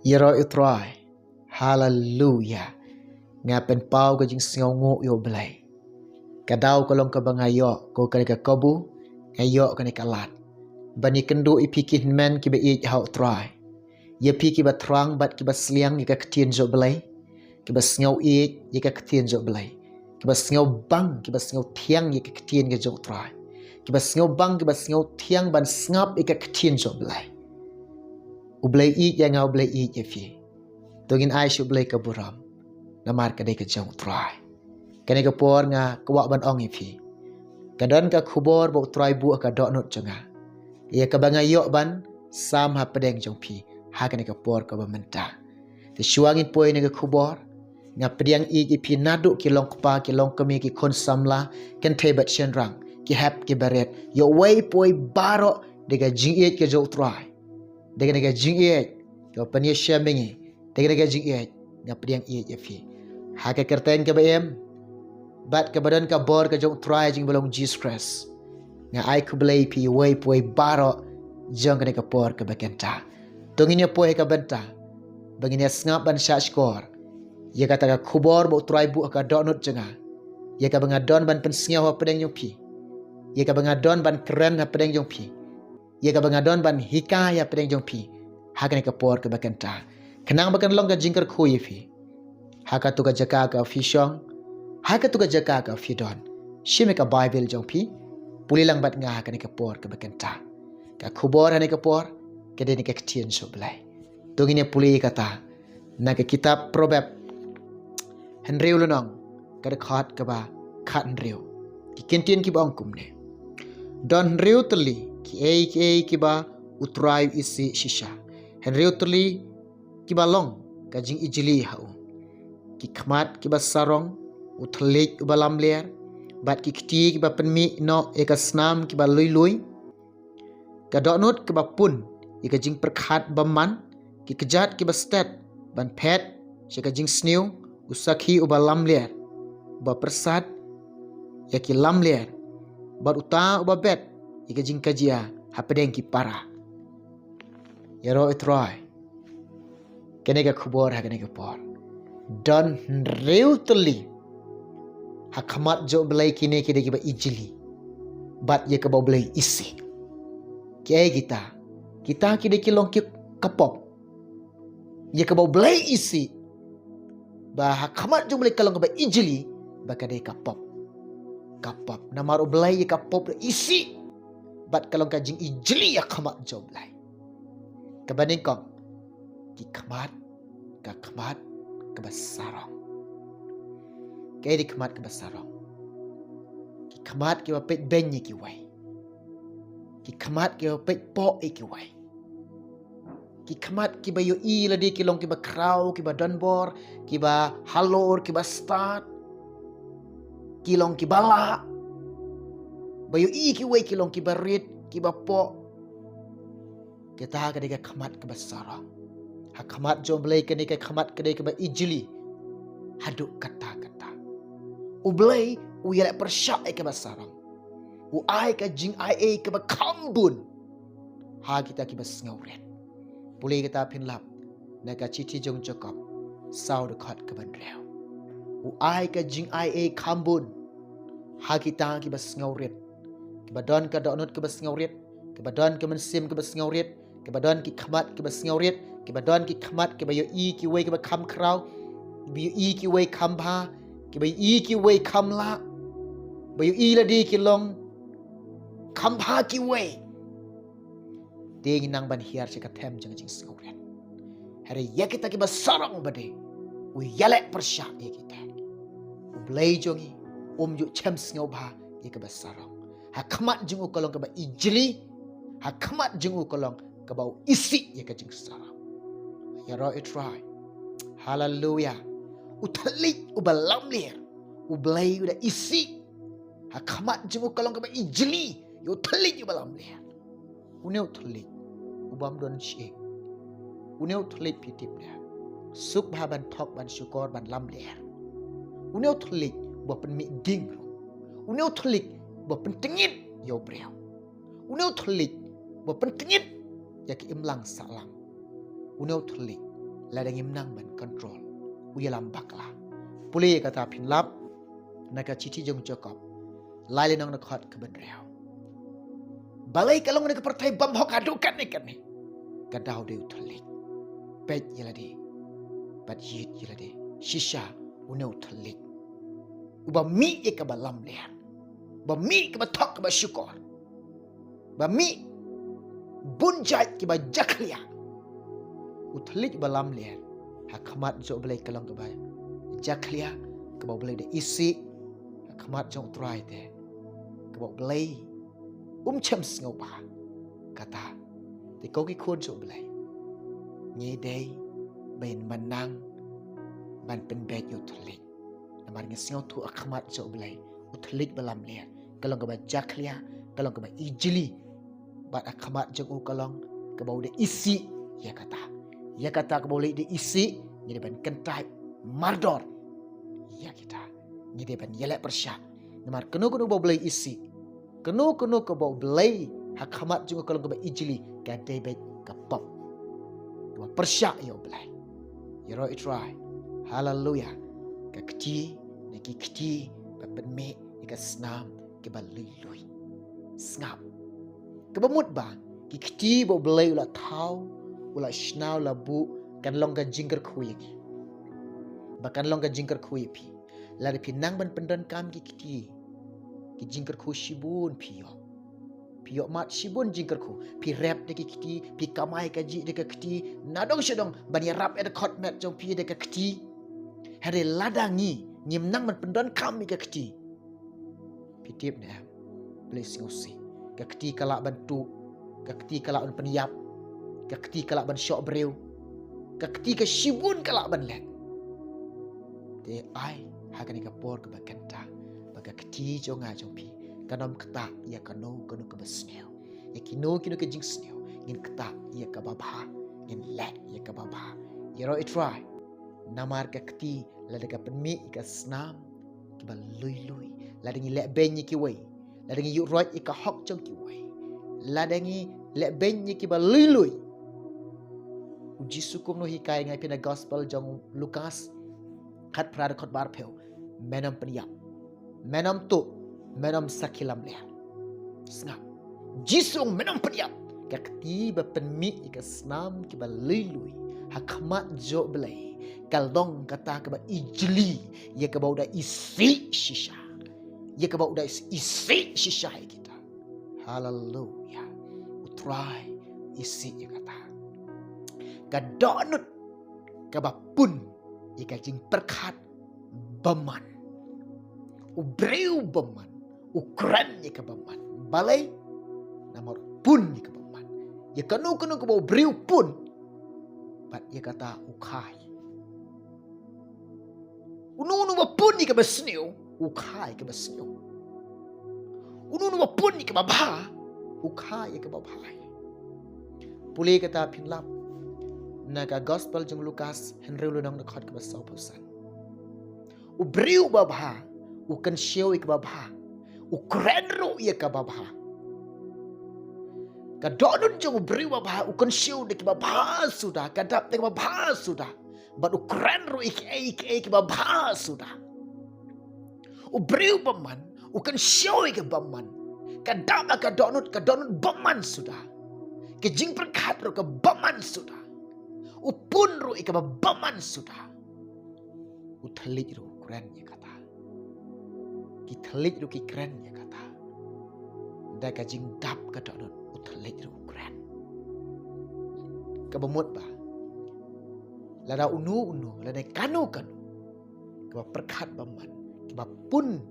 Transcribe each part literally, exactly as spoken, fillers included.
Ïaroh ïa u Trai. Haleluya. Nga pynpaw ka jingsngewnguh ïa u Blei. Ka daw ka long kaba nga ïoh, ko kane ka kabu, nga ïoh kane ka lad. Ban ïakynduh ïa phi ki hynmen kiba ïeit ha u Trai. Ïa phi kiba thrang bad kiba sliang ïa ka ktien jong u Blei. Kiba sngew ïeit ïa ka ktien jong u Blei. Kiba sngew bang, kiba sngew thiang ïa ka ktien ka jong u Trai. Kiba sngew bang, kiba sngew thiang ban sngap ïa ka ktien jong u Blei. U Blei ïeit ïa nga, u Blei ïeit ïa phi. To ngin ai sha u Blei ka burom. Namar ka dei ka jong u Trai. Kane ka por nga kwah ban ong ïa phi. Ka don ka khubor ba u Trai buh ha ka dohnud jong nga. Ïa kaba nga ïoh ban sam hapdeng jong phi. Ha kane ka por kaba mynta. Te shuwa ngin poi na ka khubor. Nga pdiang ïeit ïa phi naduh ki long kpa, ki long kmie, ki khun samla, kynthei bad shynrang, ki hep ki barit. Ïa uwei pa uwei baroh da ka jingïeit ka jong u Trai. Da kane ka jingïeit kaba pynïashem ïa ngi. Da kane ka jingïeit nga pdiang ïeit ïa phi. Ha ka kyrteng kaba im bad kaba don ka bor ka jong u Trai jong ngi ba long Jisu Khrist. Nga ai khublei ïa phi uwei pa uwei baroh jong kane ka por kaba kynta. To ngin ïa poi ha ka bynta ba ngin ïa sngap ban shah shkor ïa kata ka khubor ba u Trai buh ha ka dohnud jong nga. Ïa kaba nga don ban pynsngew hapdeng jong phi. Ïa kaba nga don ban kren hapdeng jong phi. Ïa kaba nga don ban hikai hapdeng jong phi. Ha kane ka por kaba kynta. Khnang ba kan long ka jingkyrkhu ïa phi. Ha katu ka jaka kaba phi shong. Ha katu ka jaka kaba phi don. Shim ïa ka Baibl jong phi. Pule lang bad nga ha kane ka por kaba kynta. Ka khubor ha kane ka por ka dei na ka ktien jong u Blei. To ngin ïa pule ïa kata na ka kitab Proverb hynriew lynnong ka dkhot kaba khathynriew. Ki ktien kiba ong kumne. Don hynriew tylli kiei kiei kiba u Trai u isih shisha. Hynriew tylli kiba long ka jingijli ha u. Ki khmat kiba sarong, u thylliej uba lamler, bad ki kti kiba pynmih noh ïa ka snam kiba lui lui. Ka dohnud kaba pun ïa ka jingpyrkhat bymman, ki kjat kiba stet ban phet sha ka jingsniew, u sakhi uba lamler uba pyrsad ïa ki lamler, bad uta uba bet ïa ka jingkajia hapdeng ki para. Ïaroh ïa u Trai. Kane ka khubor ha kane ka por. Don hynriew tylli ha khmat jong u Blei kine ki dei kiba ijli. Bad ïa kaba u Blei u isih. Kiei kita? Kita ki dei ki long ki ka pop. Ïa kaba u Blei u isih. Ba ha khmat jong u Blei ka long kaba ijli. Ba ka dei ka pop. Ka pop. Namar u Blei ïa ka pop u isih. Bad ka long ka jingijli ha khmat jong u Blei. Kaba nyngkong, ki khmat, ka khmat kaba sarong. Kaei ki khmat kaba sarong? Ki khmat kiba peit beiñ ïa kiwei. Ki khmat kiba peit poh ïa kiwei. Ki khmat kiba ïohi lade ki long kiba khraw, kiba donbor, kiba halor, kiba stad. Ki long kiba lah. Ba ïohi kiwei ki long kiba rit, kiba poh. Kita ka dei ka khmat kaba sarong. Ha khmat jong u Blei kane ka khmat ka dei kaba ijli. Haduh katta katta. U Blei u ïaleh pyrshah ïa kaba sarong. U ai ka jingai ei kaba kham bun. Ha kita kiba sngewrit. Pule kita phin lap na ka shithi jong u Jakob. Saw dkhot kaba hynriew. U ai ka jingai ei kham bun. Ha kita kiba sngewrit. Kiba don ka dohnud kaba sngewrit. Kiba don ka mynsiem kaba sngewrit. Kiba don ki khmat kiba sngewrit. Kiba don ki khmat kiba ïohi kiwei kiba kham khraw. Kiba ïohi kiwei kham bha. Kiba ïohi kiwei kham lah. Ba ïohi lade ki long kham bha kiwei. Te ngin nang ban hiar sha ka them jong ka jingsngewrit. Hynrei ïa kita kiba sarong ba dei u ïaleh pyrshah ïa kita. U Blei jong ngi um ju shem sngewbha ïa kaba sarong. Ha khmat jong u ka long kaba ijli. Ha khmat jong u ka long kaba u isih ïa ka jingsarong. Ïaroh ïa u Trai. Haleluya. U thylliej uba lamler. U Blei u da isih. Ha khmat jong u ka long kaba ijli ïa u thylliej uba lamler. Une u thylliej u bym don shyieng. Une u thylliej phi tip ne. Suk bha ban thok ban shukor ban lamler. Une u thylliej uba pynmih ding ruh. Une u thylliej uba pyntngit ïa u briew. Une u thylliej uba pyntngit ïa ki imlang sahlang. Une u thylliej Lada ngim nang ban control, u ïalam bakla. Pule ïa kata phin lap na ka shithi jong Jakob, lai lynnong na khot kaba hynriew. Balei ka long na ka pyrthei bymhok haduh katne katne? Ka daw dei u thylliej. Peit ïa lade bad ïit ïa lade. Shisha une u thylliej uba mih ïa kaba lamler, ba mih kaba thok kaba shukor, ba mih bun jait kiba jakhlia. U thylliej ba lamler ha khmat jong u Blei ka long kaba jakhlia, kaba u Blei da isih ha khmat jong u Trai te, kaba u Blei um shem sngewbha. Kata te ko ki khun jong u Blei, ngi dei ban ym nang ban pynbeit ïa u thylliej. Namar ngi sngewthuh ha khmat jong u Blei u thylliej ba lamler ka long kaba jakhlia, ka long kaba ijli. Bad ha khmat jong u ka long kaba u da isih ïa kata, ïa kata kaba u leh da isih. Ngi dei ban kyntait mardor ïa kita, ngi dei ban ïaleh pyrshah. Namar kano kano ba u Blei isih, kano kano kaba u Blei ha khmat jong u ka long kaba ijli, ka dei beit ka pop, kaba pyrshah ïa u Blei. Ïaroh ïa u Trai. Haleluya. Ka kti na ki kti ba pynmih ïa ka snam kiba lui lui. Sngap. Kaba mut ba ki kti ba u Blei u la thaw, u la shna, u la buh, kan long ka jingkyrkhu ïa ki. Ba kan long ka jingkyrkhu ïa phi. Lada phi nang ban pyndonkam ki kti, ki jingkyrkhu shibun phi ïoh. Phi ïoh mad shibun jingkyrkhu. Phi rep da ki kti, phi kamai kajih da ka kti, na dong sha dong ban ïarap ïa ka khot met jong phi da ka kti. Hynrei lada ngi ngim nang ban pyndonkam ïa ka kti, phi tip ne em, Blei sngewsih. Ka kti ka lah ban tuh, ka kti ka lah ban pynïap, ka kti ka lah ban shoh briew, ka kti ka shibun ka lah ban leh. Te ai ha kane ka por kaba kynta ba ka kti jong nga jong phi kan ym ktah ïa kano kano kaba sniew. Ïa kino kino ka jingsniew, ngin ktah ïa kaba bha, ngin leh ïa kaba bha. Ïaroh ïa u Trai. Namar ka kti lada ka pynmih ïa ka snam kiba lui lui, lada ngi leh beiñ ïa kiwei, lada ngi ïuh roit ïa ka hok jong kiwei, lada ngi leh beiñ ïa kiba lui lui, u Jisu kumno u hikai ïa ngi phi na gospel jong u Lukas khatphra dkhot ba arphew? Men ym pynïap, men ym tuh, men ym sakhi lamler. Sngap. U Jisu u ong men ym pynïap. Ka kti ba pynmih ïa ka snam kiba lui lui ha khmat jong u Blei ka long kata kaba ijli ïa kaba u da isih shisha. Ïa kaba u da is-, isih shisha ïa kita. Haleluya. U Trai u isih ïa kata. Ka dohnud kaba pun ïa ka jingpyrkhat bymman. U briew bymman u kren ïa ka bymman. Balei? Namar u pun ïa ka bymman. Ïa kano kano kaba u briew u pun, bad ïa kata u kha. Uno uno uba pun ïa kaba sniew u kha ïa kaba sniew. Uno uno uba pun ïa kaba bha u kha ïa kaba bha. Pule kata phin lap na ka gospel jong u Lukas hynriew lynnong dkhot kaba sawphew san. U briew uba bha u kynshew ïa kaba bha, u kren ruh ïa kaba bha. Ka dohnud jong u briew uba bha u kynshew da kiba bha suda, ka dap da kaba bha suda, bad u kren ruh ïa kiei kiei kiba bha suda. U briew bymman u kynshew ïa ka bymman, ka dap ha ka dohnud, ka dohnud bymman suda. Ka jingpyrkhat ruh ka bymman suda. U pun ruh ïa kaba bymman suda. U thylliej ruh u kren ïa kata. Ki thylliej ruh ki kren ïa kata. Da ka jingdap ka dohnud u thylliej ruh u kren. Kaba mut ba lada uno uno lane kano kano kaba pyrkhat bymman, kiba pun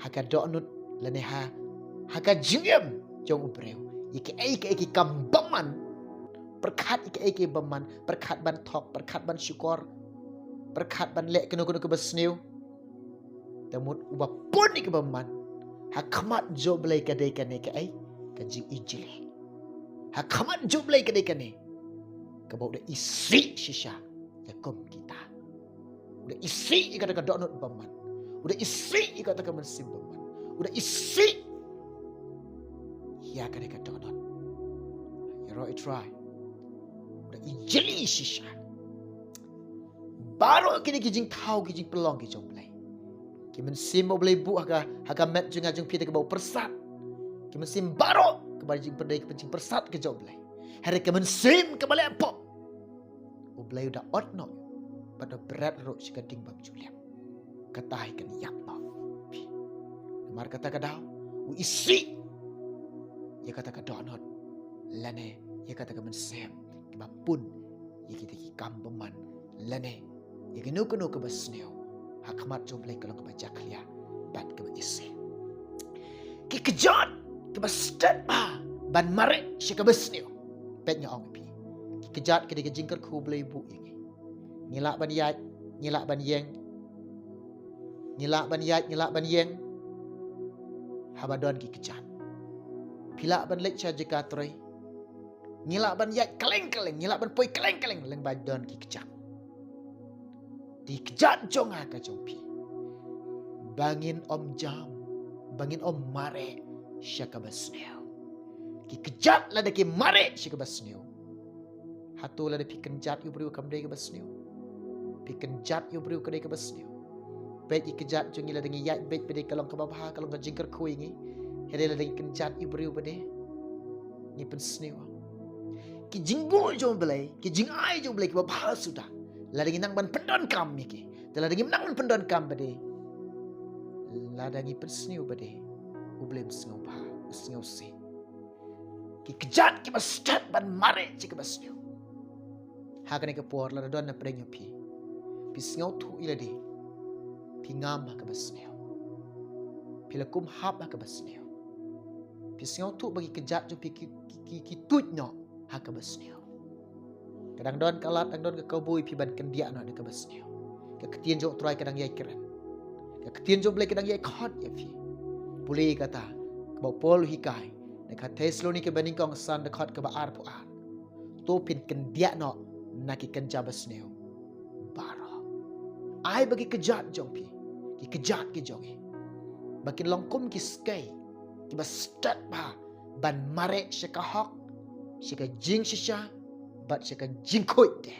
ha ka dohnud lane ha, ha ka jingim jong u briew ïa kiei kiei ki kam bymman. Pyrkhat ïa kiei kiei bymman, pyrkhat ban thok, pyrkhat ban shukor, pyrkhat ban leh kano kano kaba sniew. Te mut uba pun ïa ka bymman ha khmat jong u Blei ka dei kane kaei? Ka jingijli. Ha khmat jong u Blei ka dei kane kaba u da isih shisha ïa kum kita. U da isih ïa kata ka dohnud bymman. U da isih ïa kata ka mynsiem bymman. U da isih ïa kata ka dohnud. Ïaroh ïa u Trai. U da ijli shisha. Baroh kine ki jingthaw ki jingpynlong ki jong U Blei. Ki mynsiem ba U Blei buh ha ka, ha ka met jong nga jong phi da kaba u pyrsad. Ki mynsiem baroh kiba jingpyrdei kiba jingpyrsad ki jong U Blei. Hynrei ki mynsiem kiba leh pop, U Blei u da ot noh bad u bret ruh sha ka ding bym ju leh. Kata hi kan ïap noh phi. Namar kata ka daw u isih ïa kata ka dohnud lane ïa kata ka mynsiem kiba pun ïa kita ki kam bymman lane ïa kano kano kaba sniew ha khmat jong U Blei ka long kaba jakhlia bad kaba isih. Ki kjat kiba stet bha ban mareh sha kaba sniew. Peit nga ong ïa phi, ki kjat ki dei ka jingkyrkhu U Blei buh ïa ngi. Ngi lah ban ïaid, ngi lah ban ïeng. Ngi lah ban ïaid, ngi lah ban ïeng. Haba don ki kjat. Phi lah ban leit sha jaka trei. Ngi lah ban ïaid kylleng kylleng, ngi lah ban poi kylleng kylleng, leng ba don ki kjat. Te ki kjat jong nga ka jong phi, ba ngin ym jam, ba ngin ym mareh sha kaba sniew. Ki kjat lada ki mareh sha kaba sniew. Hato lada phi kynjat ïa u briew kam dei kaba sniew? Phi kynjat ïa u briew ka dei kaba sniew. Peit ki kjat jong ngi, lada ngi ïaid beit ba dei ka long kaba bha, ka long ka jingkyrkhu ïa ngi. Hynrei lada ngi kynjat ïa u briew ba dei, ngi pynsniew. Ki jingbuh jong U Blei, ki jingai jong U Blei kiba bha suda, lada ngi nang ban pyndonkam ïa ki. Te lada ngim nang ban pyndonkam ba dei, lada ngi pynsniew ba dei, U Blei um sngewbha, um sngewsih. Ki kjat kiba stet ban mareh sha kaba sniew. Ha kane ka por lada don na pdeng jong phi, phi sngewthuh ïa lade, phi ngam ha kaba sniew, phi la kum hap ha kaba sniew. Phi sngewthuh ba ki kjat jong phi ki, ki, ki, ki tuid noh ha kaba sniew. Ka dang don ka lad, dang don ka kawboi phi ban kyndiah noh da kaba sniew. Ka ktien jong U Trai ka dang ïai kren. Ka ktien jong U Blei ka dang ïai khot ïa phi. Pule kata kaba u Paul u hikai na ka Thessalonika banyngkong san, dkhot kaba arphew ar. To phin kyndiah noh na ki kynja ba sniew baroh. Ai ba ki kjat jong phi, ki kjat ki jong ngi, ba kin long kum ki skei kiba stet bha ban mareh sha ka hok, sha ka jingshisha bad sha ka jingkhuid de.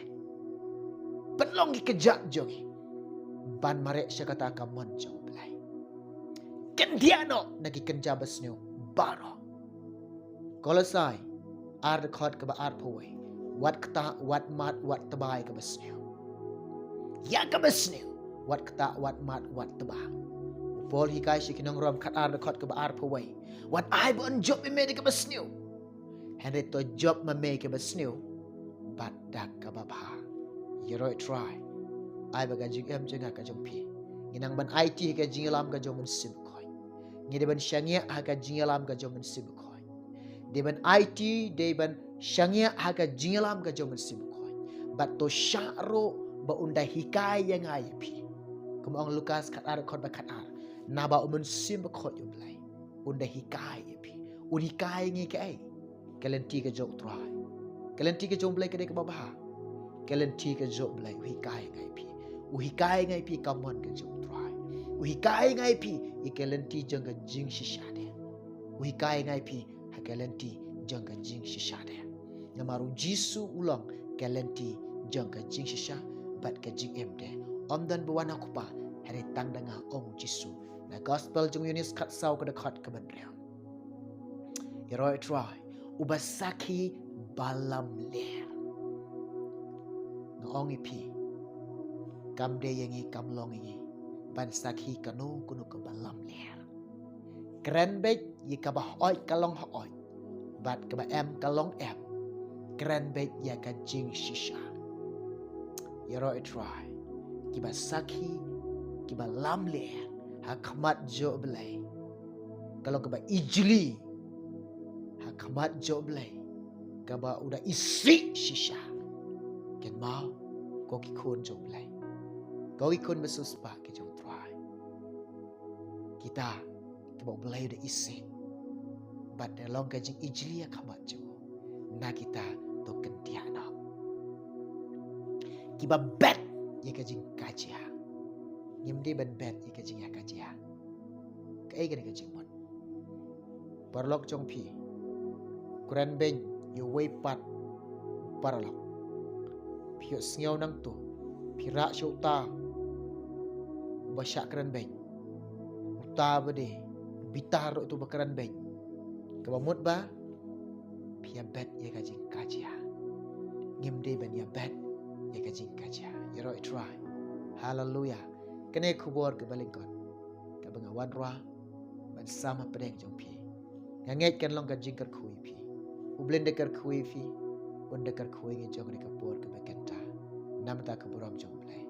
Pynlong ki kjat jong ngi ban mareh sha kata ka mon jong U Blei. Kyndiah noh na ki kynja ba sniew baroh. Kolosai ar, dkhot kaba arphew wei. Wat ktah, wat mad, wat tba ïa kaba sniew. Ïa kaba sniew wat ktah, wat mad, wat tba. U Paul hikai sha ki nong Rom khatar, dkhot kaba arphew wei. Wat ai ba un jop ïa me da kaba sniew, hynrei to jop ma me kaba sniew bad da kaba bha. Ïaroh Trai, ai ba ka jingim jong nga ka jong phi, ngi nang ban aiti ha ka jingïalam ka jong U Mynsiem Bakhuid. Ngi dei ban shaniah ha ka jingïalam ka jong U Mynsiem Bakhuid. Dei ban aiti, dei ban shaniah ha ka jingïalam ka jong U Mynsiem Bakhuid. Bad to shah ruh ba un da hikai ïa nga ïa phi. Kum ong Lukas khatar, dkhot ba khatar, naba U Mynsiem Bakhuid U Blei un da hikai ïa phi. Un hikai ngi kaei? Ka lynti ka jong U Trai. Ka lynti ka jong U Blei ka dei kaba bha. Ka lynti ka jong U Blei u hikai nga ïa phi. U hikai nga ïa phi ka mon ka jong U Trai. U hikai nga ïa phi ïa ka lynti jong ka jingshisha de. U hikai nga ïa phi ha ka lynti jong ka jingshisha de. Namar U Jisu u long ka lynti jong ka jingshisha bad ka jingim de. Ym don ba wan ha U Kpa hynrei tang da nga, ong U Jisu. Na gospel jong U Ïoannis khatsaw, ka dkhot kaba hynriew. Ïaroh Trai, uba sakhi ba lamler. Nga ong ïa phi, kam dei ïa ngi, kam long ïa ngi ban sakhi kano kano kaba lamler. Kren beit ïa kaba hooid ka long hooid, bad kaba em ka long em. Kren beit ïa ka jingshisha. Ïaroh Trai, kiba sakhi, kiba lamler ha khmat jong U Blei, ka long kaba ijli ha khmat jong U Blei, kaba u da isih shisha. Kynmaw, ko ki khun jong U Blei, ko ki khun ba siewspah ki jong U Trai, kita kiba U Blei u da isih bad da long ka jingijli ha khmat jong u, na kita to kyndiah noh. Kiba bet ïa ka jingkajia. Ngim dei ban bet ïa ka jingïakajia. Kaei kane ka jingmut? Paralok jong phi, kren beiñ ïa uwei pat u paralok. Phi ïohsngew nangto Phi rah sha uta uba shah kren beiñ, uta ba dei bitar ruh uta uba kren beiñ, kaba mut ba phi ïabet ïa ka jingkajia. Ngim dei ban ïabet ïa ka jingkajia. Ïaroh ïa Trai. Haleluya. Kane ka khubor kaba lyngkot kaba nga wanrah ban sam hapdeng jong phi. Nga ngeit kan long ka jingkyrkhu ïa phi. U Blei un da kyrkhu ïa phi, un da kyrkhu ïa ngi jong kane ka por kaba kynta. Namar ka burom jong U Blei.